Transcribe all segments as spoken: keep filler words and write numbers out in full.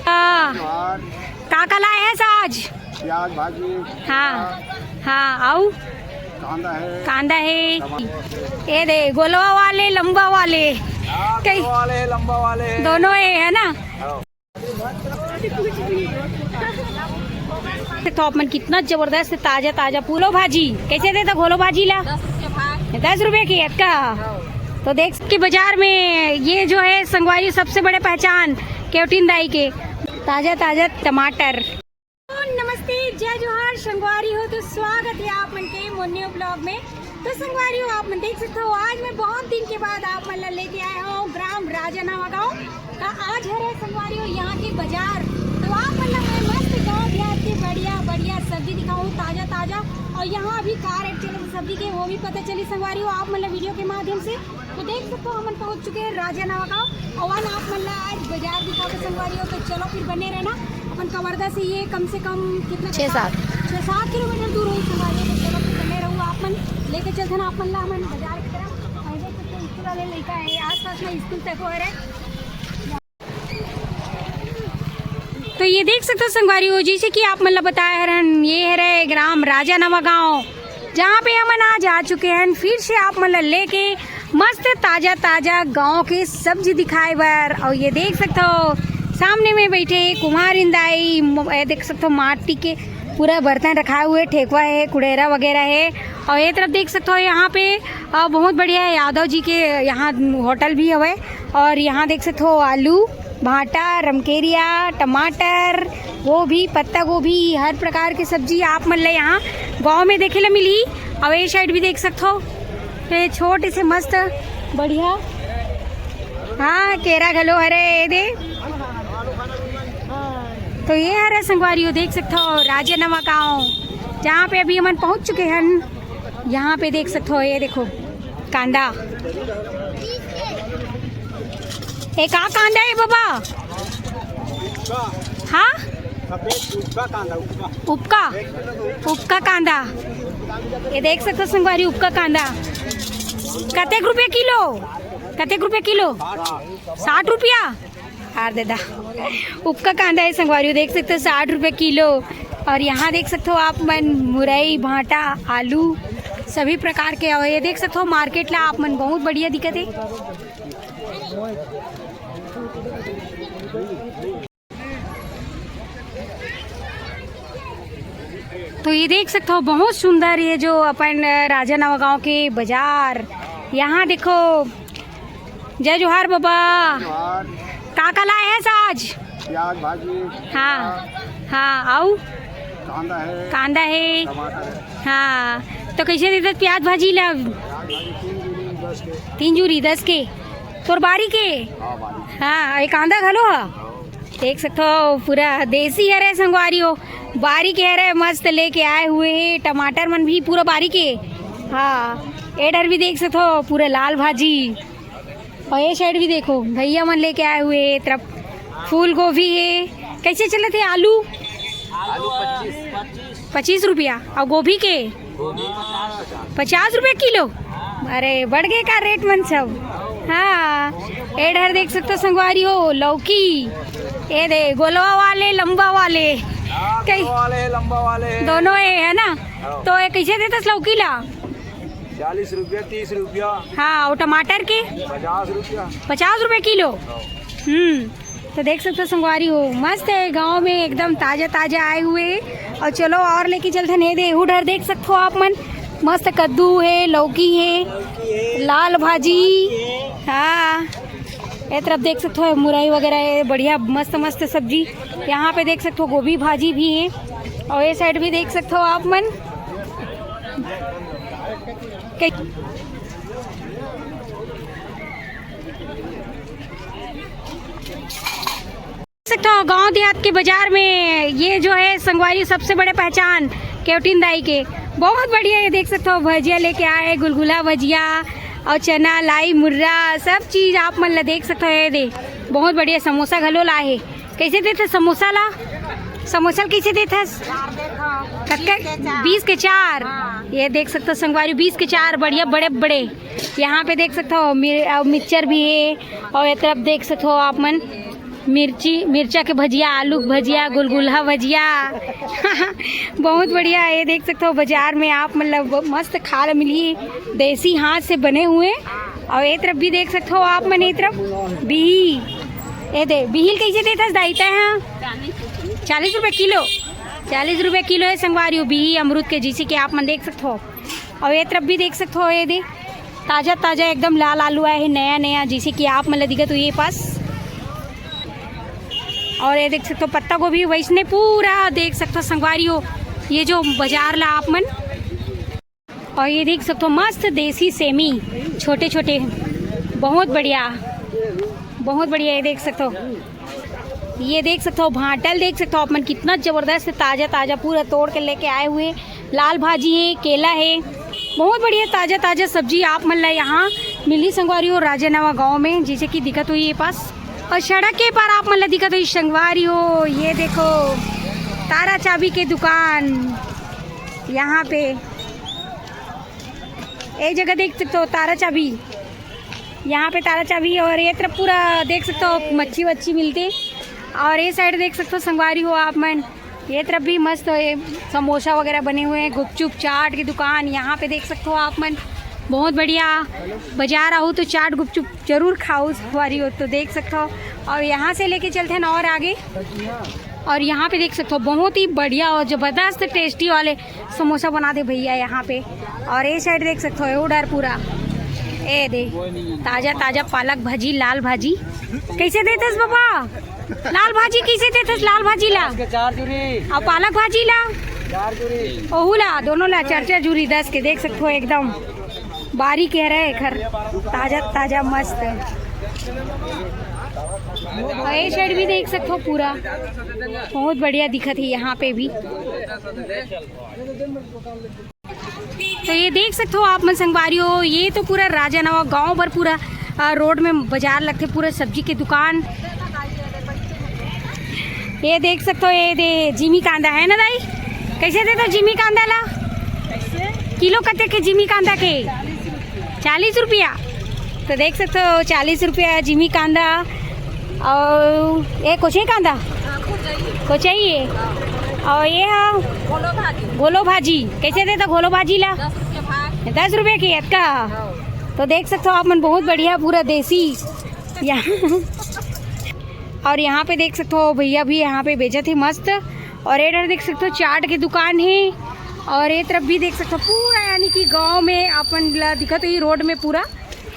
हाँ। का का लाए हस आज? प्याज भाजी। हाँ। हाँ, अउ? कांदा है। कांदा है। टमाटर। ये दे, गोलवा वाले, लंबा वाले। हाँ, कई गोलवा वाले, लंबा वाले। दोनों है, है ना? हाँ। तो अपन कितना जबरदस्त ताजा ताजा घोलो भाजी, कैसे देता घोलो भाजी ला? दस रुपये भाई। दस रुपये की अतका। तो देख के बाजार में ये जो है संगवारी सबसे बड़े पहचान केवटिन दाई के ताजा ताजा टमाटर। नमस्ते, जय जोहार संगवारी हो, तो स्वागत है आप मन के मोर new vlog में। तो संगवारी हो, आप मन देख सकते हो, आज मैं बहुत दिन के बाद आप मन ला लेके आए हूँ ग्राम राजा नवागांव का। आज हरे संगवारी हो यहाँ के बाजार, तो आप मन ला मैं मस्त गाँव देहात के बढ़िया बढ़िया सब्जी दिखाऊँ, ताजा ताजा, और यहाँ अभी का रेट चले सब्जी के वो भी पता चली संगवारी हो आप मन ला video के माध्यम से। तो देख सकते हो हमन पहुँच चुके हैं राजा नवागांव। अउ आप मन ला आज बाजार दिखाबो संगवारी हो, तो चलो फिर बने रहना। अपन कवर्धा से ये कम से कम कितना छः सात। छः सात किलोमीटर दूर होही संगवारी हो, तो चलो फिर बने रहू आप मन, लेके चलथन आप मन ला हमन बाजार की तरफ। अउ ये तो स्कूल वाले लइका है, आसपास में स्कूल तक हो रहे। तो ये देख सकते हो संगवारी हो, जैसे कि आप मन ला बताए हरन, ये हरे ग्राम राजा नवागांव, जहाँ पे हमन आज आ चुके हैं फिर से आप मन ला लेके मस्त ताजा ताजा गांव के सब्जी दिखाए बर। अउ ये देख सकते हो सामने में बैठे कुमार इंदाई, म-, ये देख सकते हो माटी के पूरा बर्तन रखाए हुए, ठेकुआ है, कुड़ेरा वगैरह है। अउ ये तरफ देख सकते हो यहाँ पे अ, बहुत बढ़िया है यादव जी के यहाँ होटल भी हवय। अउ यहाँ देख सकते हो आलू, भांटा, रमकेरिया, टमाटर, गोभी, पत्ता गोभी, हर प्रकार के सब्जी आप मन ला यहाँ गांव में देखे ला मिलही। अउ ये side भी देख सकते हो, ये छोटे से मस्त बढ़िया, हाँ, केरा घलो हरे, ये दे। तो ये हरे संगवारी हो, देख सकते हो राजा नवागांव, जहाँ पे अभी हमन पहुँच चुके हैं। यहाँ पे देख सकते हो, ये देखो कांदा। ए, का कांदा है बाबा? हाँ, सफेद उपका कांदा, उपका। उपका, उपका कांदा। ये देख सकते हो संगवारी, उपका कांदा। कतेक रुपया किलो? कतेक रुपया किलो? साठ रुपया। हार दे दा। उपका कांदा है संगवारी हो, देख सकते हो साठ रुपये किलो। अउ यहाँ देख सकते हो आप मन मुरई, भांटा, आलू सभी प्रकार के। अउ ये देख सकते हो मार्केट ला आप मन बहुत बढ़िया दिखत है। तो ये देख सकते हो बहुत सुंदर ये जो अपन राजा नवागांव के बाजार। यहाँ देखो जय जोहार बाबा। जोहार। का का लाए हस आज? प्याज भाजी। हाँ, हाँ, अउ? कांदा है। कांदा है। टमाटर है। हाँ, तो कैसे देते प्याज भाजी ला? प्याज भाजी तीन जूरी दस के। तीन जूरी दस के। तोर बारी के? हाँ, बारी। हाँ, ये कांदा घलो हा? देख सकते हो पूरा देसी हरे संगवारी हो, बारी के हरे, मस्त लेके आए हुए हैं टमाटर मन भी पूरा बारी के। हाँ, ए डर भी देख सकते हो पूरा लाल भाजी। अउ ये side भी देखो भैया मन लेके आए हुए हैं, ये तरफ फूल गोभी है। कैसे चलत है आलू? आलू पच्चीस। पच्चीस रुपया। अउ गोभी के? पचास रुपया किलो। अरे बढ़ गए का रेट मन सब। हाँ, ए डर देख सकते हो संगवारी हो लौकी, ये दे गोलवा वाले लंबा वाले, कई वाले लंबा वाले। दोनों है, है ना? हाँ। तो ये कैसे देतस लौकी ला? चालीस रुपया, तीस रुपया। हाँ, और टमाटर के? पचास रुपया। पचास रुपये किलो। हम्म, तो देख सकते हो संगवारी हो, मस्त है गांव में, एकदम ताजा ताजा आए हुए हैं। और चलो और लेके चलते हैं, दे उधर देख सकते हो आप मन, मस्त कद्दू है, लौकी है, लाल भाजी। हाँ, ये तरफ देख सकते हो मुरई वगैरह है, बढ़िया मस्त मस्त सब्जी। यहाँ पे देख सकते हो गोभी भाजी भी है, और ये side भी देख सकते हो आप मन। कई सकते हो गांव देहात के बाजार में ये जो है संगवारी सबसे बड़े पहचान केवटिन दाई के। बहुत बढ़िया, ये देख सकते हो भजिया लेके आए, गुलगुला भजिया और चना, लाई, मुर्रा, सब चीज आप मन ला देख सकते हो। ये दे बहुत बढ़िया समोसा घलो ला है। कैसे देथे समोसा ला? समोसा ला कैसे देथस? कतका? बीस के चार। बीस के चार। हाँ। ये देख सकते हो संगवारी, बीस के चार, बढ़िया बड़े बड़े। यहाँ पे देख सकते हो मि-, अ, मिक्सचर भी है और ये तरफ देख सकते हो आप मन मिर्ची, मिर्चा के भजिया, आलू के भजिया, गुलगुला भजिया। बहुत बढ़िया। ये देख सकते हो, बाजार में आप मतलब मस्त खाए ल मिलही, देसी हाथ से बने हुए। और ये तरफ भी देख सकते हो आप मन, ये तरफ बिही, ये दे बिही ल कैसे देथस दाई तैं हा? चालीस रुपये किलो। चालीस रुपये किलो है संगवारी हो बिही अमरूद के, जैसे कि आप मन देख सकते हो। और ये तरफ भी देख सकते हो, ये दे ताजा ताजा एकदम लाल आलू आए हैं, नया नया, जैसे कि आप मन ल दिखत होही ये पास। और ये देख सकते हो पत्ता गोभी वैसने पूरा देख सकते हो संगवारी हो, ये जो बाजार ला आप मन। और ये देख सकते हो मस्त देसी सेमी, छोटे छोटे, बहुत बढ़िया, बहुत बढ़िया। ये देख सकते हो, ये देख सकते हो भांटा ल देख सकते हो आप मन, कितना जबरदस्त ताजा ताजा पूरा तोड़ के लेके आए हुए। लाल भाजी है, केला है, बहुत बढ़िया ताजा ताजा सब्जी आप मन ला यहाँ मिली संगवारी हो राजा नवा गांव में, जैसे कि दिखत होही ये पास। और सड़क के पार आप मन ला दिखत होही संगवारी हो, ये देखो तारा चाबी के दुकान यहाँ पे, ये जगह देख सकते हो तारा चाबी, यहाँ पे तारा चाबी। और ये तरफ पूरा देख सकते हो मच्छी वच्छी मिलती। और ये साइड देख सकते हो संगवारी हो आप मन, ये तरफ भी मस्त है, समोसा वगैरह बने हुए हैं, गुपचुप चाट की दुकान यहाँ पे देख सकते हो आप मन। बहुत बढ़िया। बाजार आओ तो चाट गुपचुप जरूर खाओ संगवारी हो, तो देख सकते हो। और यहाँ से लेके चलते हैं ना और आगे, और यहाँ पे देख सकते हो बहुत ही बढ़िया और जबरदस्त टेस्टी वाले समोसा बनाथे भैया यहाँ पे। और ये साइड देख सकते हो ये उधर पूरा, ए दे ताजा ताजा पालक भाजी, लाल भाजी। कैसे देथस बाबा? लाल भाजी कैसे देथस? लाल भाजी ला। इसके चार जुरी। और पालक भाजी ला। चार जुरी। ओहू ला, दोनों ला चार चार जुरी दस के, देख सकते हो एकदम बारी के हरे एखर, ताजा ताजा मस्त। और ये साइड भी देख सकते हो पूरा बहुत बढ़िया दिखत है यहाँ पे भी। तो ये देख सकते हो आप मन संगवारी हो, ये तो पूरा राजा नवा गांव भर पूरा, आ, रोड में बाजार लगथे, पूरा सब्जी के दुकान। ये देख सकते हो, ये दे जिमी कांदा है ना दाई, कैसे देथो जिमी कांदा ला? किलो कते के जिमी कांदा के? चालीस रुपया। तो देख सकते हो चालीस रुपया जिमी कांदा। और ये कोचई कांदा? कोचई है। और ये हा घोलो भाजी। कैसे देथो घोलो भाजी ला? दस रुपया के अतका। तो देख सकते हो आप मन बहुत बढ़िया पूरा देसी यहाँ। और यहाँ पे देख सकते हो भैया भी यहाँ पे बेचत हे मस्त। और इधर देख सकते हो चाट की दुकान है। और ये तरफ भी देख सकते हो पूरा यानी कि गांव में अपन ला दिखत होही रोड में पूरा।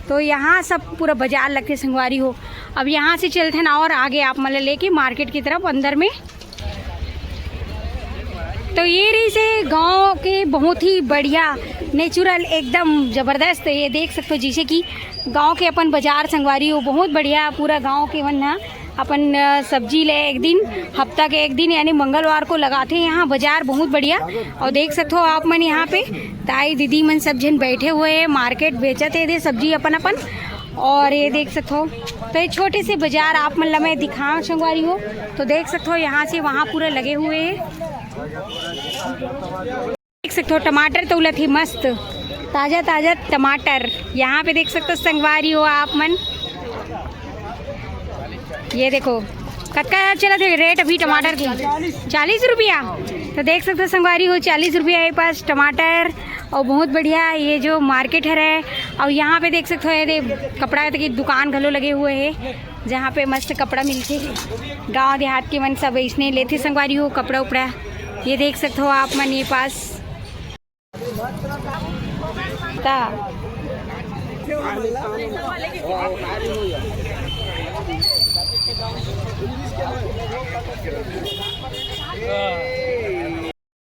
तो यहाँ सब पूरा बाजार लगथे संगवारी हो। अब यहाँ से चलते हैं ना और आगे आप मन ला लेके मार्केट की तरफ अंदर में। तो ये रहिसे गांव के बहुत ही बढ़िया नेचुरल एकदम जबरदस्त। ये देख सकते हो जैसे कि गांव के अपन बाजार संगवारी हो, बहुत बढ़िया पूरा गांव के मन ह अपन, अ, सब्जी ले एक दिन, हफ्ता के एक दिन यानी मंगलवार को लगाथे यहाँ बाजार, बहुत बढ़िया। और देख सकते हो आप मन यहाँ पे ताई दीदी मन सब झन बैठे हुए हैं, मार्केट बेचत हे दे सब्जी अपन अपन। और ये देख सकते हो तो ये छोटे से बाजार आप मन ला मैं दिखाओ संगवारी हो। तो देख सकते हो यहाँ से वहाँ पूरा लगे हुए हैं। देख सकते हो टमाटर तो उलत ही मस्त ताजा ताजा टमाटर यहाँ पे देख सकते हो संगवारी हो आप मन। ये देखो कतका चलत हे रेट अभी टमाटर के, चालीस रुपया। तो देख सकते हो संगवारी हो चालीस रुपया ये पास टमाटर। और बहुत बढ़िया ये जो मार्केट हरे। और यहाँ पे देख सकते हो ये दे कपड़ा की दुकान घलो लगे हुए है जहाँ पे मस्त कपड़ा मिलथे। गांव देहात के मन सब इसने लेथे संगवारी हो कपड़ा उपड़ा। ये देख सकते हो आप मन ये पास। ता।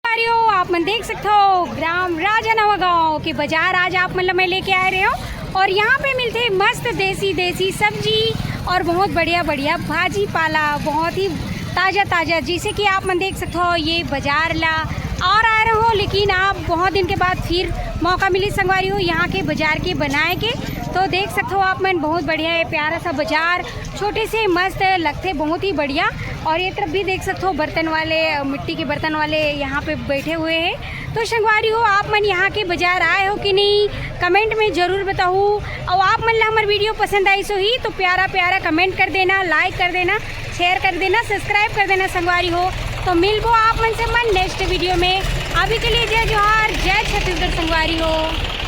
अरे हो, आप मन देख सकते हो ग्राम राजा नवा गांव के बाजार आज आप मन ला मैं लेके आए रहे हो। और यहाँ पे मिलथे मस्त देसी देसी सब्जी और बहुत बढ़िया बढ़िया भाजी पाला, बहुत ही ताजा ताजा। जैसे कि आप मन देख सकते हो ये बाजार ला और आ रहे हो, लेकिन आप बहुत दिन के बाद फिर मौका मिली संगवारी हो यहाँ के बाजार के बनाए के। तो देख सकते हो आप मन, बहुत बढ़िया है, प्यारा सा बाजार, छोटे से मस्त लगथे, बहुत ही बढ़िया। और ये तरफ भी देख सकते हो, बर्तन वाले, मिट्टी के बर्तन वाले यहाँ पे बैठे हुए हैं। तो संगवारी हो, आप मन यहाँ के बाजार आए हो कि नहीं, कमेंट में जरूर बताओ। और आप मन ला हमार वीडियो पसंद आइस होही तो प्यारा प्यारा कमेंट कर देना, लाइक कर देना, शेयर कर देना, सब्सक्राइब कर देना संगवारी हो। तो मिलबो आप मन से मन नेक्स्ट वीडियो में। अभी के लिए जय जोहार, जय छत्तीसगढ़ संगवारी हो।